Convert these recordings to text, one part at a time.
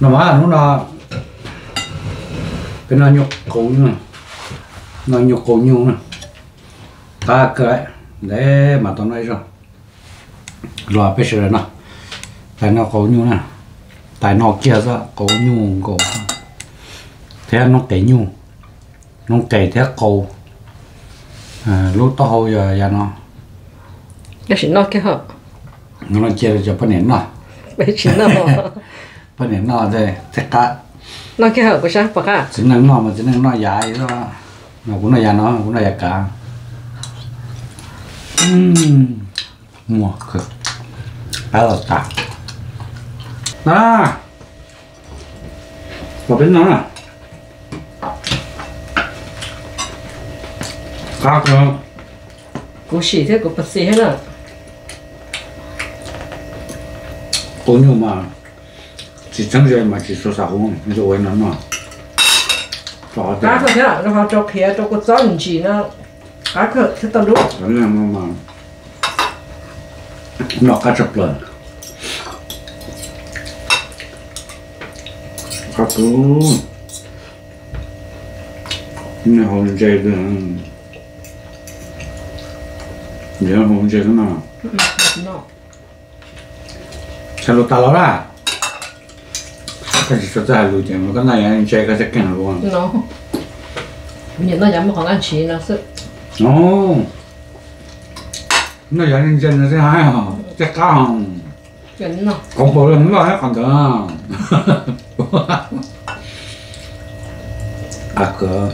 No mas hnub no peb noj nyuj qau, noj nyuj qau nyuj na, qab kawg, ntev mas tau noj ib zaug. Los peb sawv daws noj, tais noj qau nyuj na, tais noj kiag xwb qau nyuj nkaus thiab noob qes nyuj, noob qes thiab qau. Lub taub hau yog yav no. Tab sis noj kiag, noj kiag rau cov poj niam noj. Peb tsis noj, poj niam noj thiaj qab. Noj kiag kuv sab pom qab. Txiv neej noj mas txiv neej noj yav, kuv noj yav no, kuv noj yav kav. Muag kawg, qab los tas. Na, los peb noj na. Qab kawg. Kuv sim thiab kuv pab xis thiab na. Qau nyuj mas tsis txheeb ze mas tsis tshua xav hu, ua no noj. Qab kawg thiab, rau qhov rau qhiav rau kua txob ntsim no, qab kawg thiab tau dub. Noj qab tshaj plaws. Qab kawg. Nej haus ntses, ntses haus ntses no. Txhais lus tas los na. Koj tsis tshua txawj hais lus ces koj noj yav ntse koj thiaj keej lus. Noj yav muaj qhov nqaij ntshiv no xwb. Noj yav ntse no thiaj haib, thiaj qab. Qhov npaum li noj thiab qhov ntawd. Qab kawg,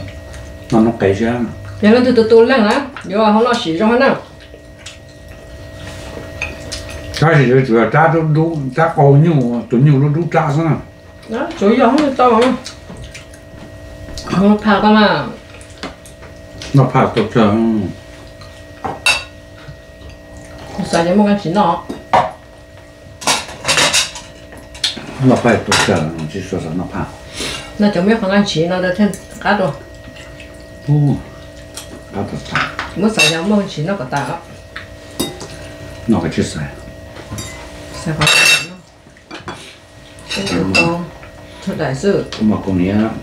noj noob qes thiab. Yog leej twg tus tu leej na, yuav ho noj sim zoo na. Tab sis yuav tsum yog rab dub dub, rab qau nyuj, tus nyuj dub dub rab xwb na. Tsuav yog tau. Noj phaj tau tsawg. Xav yog muaj nqaij ntshiv noj. Noj phaj tau tsawg, tsis xav noj phaj. Noj cov muaj qhov nqaij ntshiv no thiaj qab dua. Muab xav yog muaj ntshiv noj kom tas. Noj kom tsis xav. Xav qhov daim xwb. Kuv mas kaus hniav,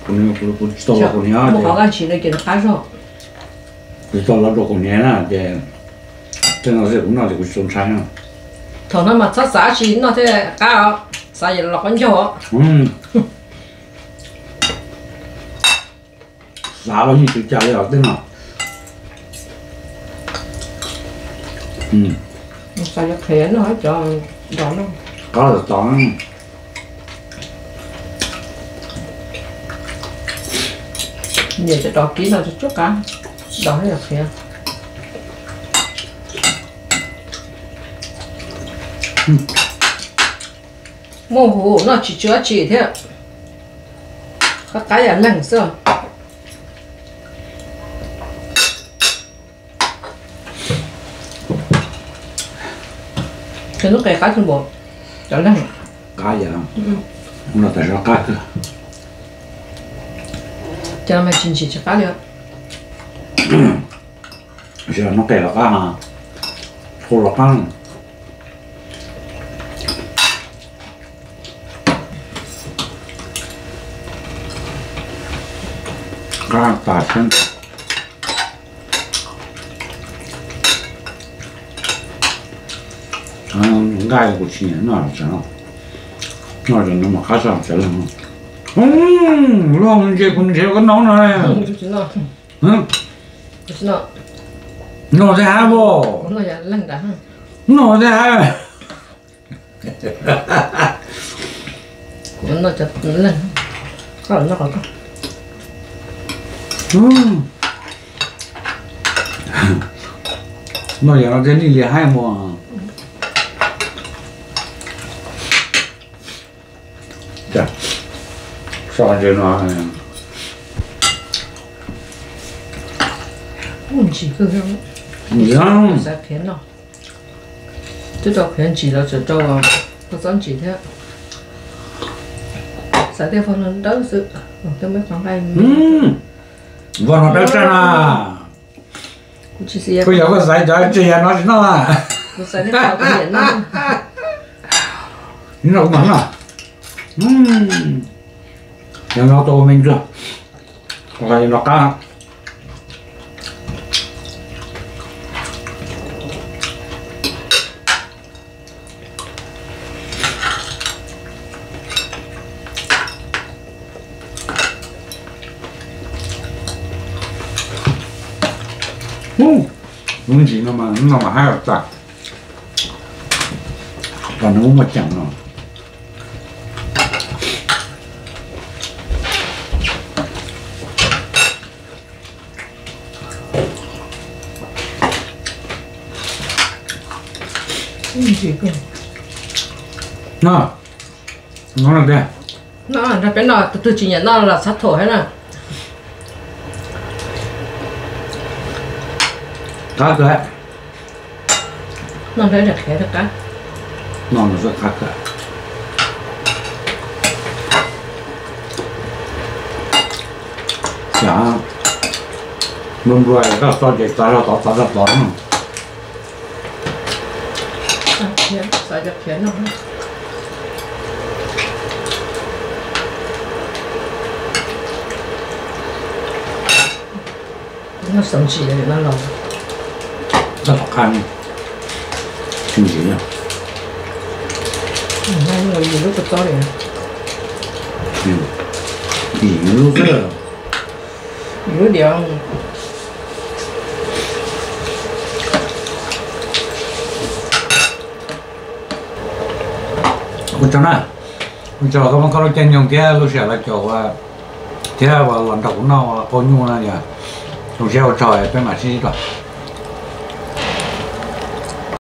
kuv tsis tau los kaus hniav, muaj qhov nqaij ntshiv no ces nws qab zog. Kuv tsis tau los dua kaus hniav na ces tej no xwb kuv noj ces kuv tsis tau ntshai na. Thaum no mas txhob xav dab tsi noj thiaj qab os, xav los qaub ncaug os. Xav los yeej tsis cas li os tej no. Xav yuav qhiav noj cov dos no. Qab los tos. Nyiam cov dos kib no tsuj qab, dos thiab yog qhiav. Muaj huv noj tsis tsw dab tsi thiab. Qab qab yam leeg xwb. Cov noob qes qab tsis npaum cov leeg. Qab yam, no tam sim no qab kawg. Cov no mas tsis ntsim tsis qab li. Tsis yog noob qes los qab, qau los qab. Qab tas thiab. Nqaij kuv tsis nyiam noj, noj no mas qab tshaj tawv leeg. Lub ntses kuv nrhiav koj noj no. Noj thiab haib, noj thiab haib. Noj yam no thiaj li li haib mas. So ntses no ntsim kawg, xav qhiav noj. Twb rau qhiav ntsim los tseem rau kua txob ntsim thiab. Xav tej vog no dawb xwb, tej muaj qhov nqaij. Vog no dawb tag na. Kuv yog koj xaiv cov tsis yog no tsis noj. Kuv xaiv tej kuv nyiam noj. Noj kuv mam noj. Yog no tau ua me ntsuag, los yog no qab. Lub ntsis no mas, no mas hab tas, tas nws muaj ceem no. No, no tiag. No nrog peb noj, tus twg tsis nyiam noj los txhob thuam thiab na. Qab kawg. Noj nrog ib daim qhiav thiaj qab. Noj nrog xwb qab kawg. Xyov, nplua nplua koj txo ces txav zog tod txav zog tod no. Xav cov qhiav no. Noj xav ntsis no los. Noj tom qab ne, tsis ntsis. Yus lub kua txob li, yus lub xwb. Yus lub diav. Ua tsaug na, ua tsaug koj muab koj lub caij nyoog thiab lub sij hawm los caum ua, thiab los nrog kuv noj qaug nyuj no yog zoo siab ua tsaug, peb mam sib ntsib dua.